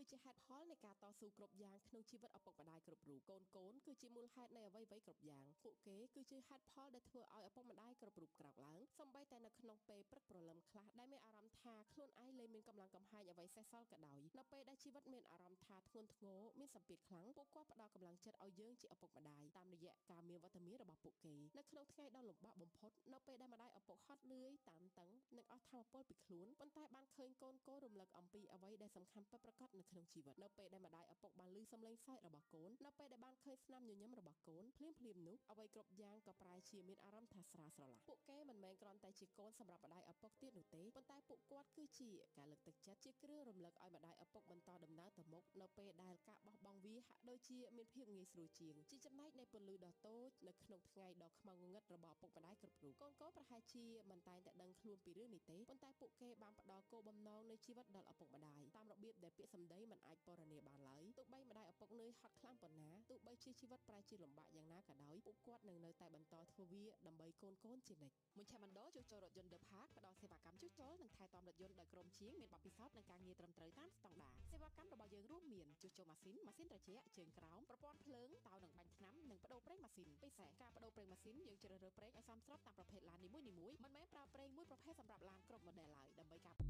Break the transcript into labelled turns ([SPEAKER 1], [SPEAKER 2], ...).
[SPEAKER 1] គឺជាហេតុផលនៃការតស៊ូគ្រប់យ៉ាងក្នុងជីវិតឪពុកម្ដាយគ្រប់រូបកូនកូនគឺជាមូលហេតុនៃអ្វីៗគ្រប់យ៉ាងពួកគេគឺជាហេតុផលដែលធ្វើឲ្យឪពុកម្ដាយគ្រប់រូបក្រោកឡើងសូម្បីតែនៅក្នុងពេលព្រឹកព្រលឹមខ្លះដែលមានអារម្មណ៍ថាខ្លួនឯងលែងមានកម្លាំងកំហែងអ្វីសេះសល់ក៏ដោយនៅពេលដែលជីវិតមានអារម្មណ៍ថាធ្ងន់ធ្ងរមានសម្ពាធខ្លាំងពួកគាត់ផ្ដល់កម្លាំងចិត្តឲ្យយើងជាឪពុកម្ដាយតាមរយៈការមានវត្តមានរបស់ពួកគេនៅក្នុងថ្ងៃដ៏លំបាកបំផុតនៅពេលដែលម្ដាយឪពុកហត់នឿយតានតឹងនិងអស់ថាមពលពីខ្លួនប៉ុន្តែបានឃើញកូនកូនរំលឹកអំពីអ្វីដែលសំខាន់ពិតប្រាកដនៅក្នុងជីវិតនៅពេលដែលម្ដាយឪពុកបានឮសំឡេងសើចរបស់កូននៅពេលដែលបានឃើញស្នាមញញឹមរបស់កូនភ្លាមភ្លាមនោះអ្វីគ្រប់យ៉ាងក៏ប្រែជាមានអារម្មណ៍ថាស្រាលស្រឡះពួកគេមិនមែនគ្រាន់តែជាកូនសម្រាប់ម្ដាយឪពុកទៀតនោះទេប៉ុន្តែពួកគាត់គឺជាការលើកទឹកចិត្តជាគ្រឿងរំលឹកឲ្យម្ដាយឪពុកបន្តដំណើរទៅមុខនៅពេលដែលការបោះបង់វាហាក់ដូចជាមានភាពងាយស្រួលជាងជាចំណែកនៃពន្លឺដ៏តូចនៅក្នុងថ្ងៃដ៏ខ្មៅងងឹតរបស់ឪពុកម្ដាយគ្រប់រូបកូនកូនប្រហែលជាមិនតែងតែដឹងខ្លួនពីរឿងនេះទេប៉ុន្តែពួកគេបានផ្ដល់គោលបំណងនៃជីវិតដល់ឪពុកម្ដាយតាមរបៀបដែលពាក្យសម្ដីមិនអាចពណ៌នាបានឡើយទោះបីម្ដាយឪពុកនឿយហត់ខ្លាំងប៉ុណ្ណាទោះបីជាជីវិតប្រែជាលំបាកយ៉ាងណាក៏ដោយពួកគាត់នឹងនៅតែបន្តធ្វើវាដើម្បីកូនកូនជានិច្ចមជ្ឈមណ្ឌលជួសជុលរថយន្ត The Park ផ្ដល់សេវាកម្មជួសជុលនិងថែទាំរថយន្តដោយក្រុមជាងមានបទពិសោធន៍និងការងារត្រឹមត្រូវតាមស្តង់ដារសេវាកម្មរបស់យើងរួមមានជួសជុលម៉ាស៊ីនម៉ាស៊ីនត្រជាក់ជើងក្រោមប្រព័ន្ធភ្លើងតោនិងបាញ់ថ្នាំនិងប្ដូរប្រេងម៉ាស៊ីនពិសេសការប្ដូរប្រេងម៉ាស៊ីនយើងជ្រើសរើសប្រេងឲ្យសមស្របតាមប្រភេទឡាននីមួយៗមិនមែនប្រើប្រេងមួយប្រភេទសម្រាប់ឡានគ្រប់ model ឡើយដើម្បីការ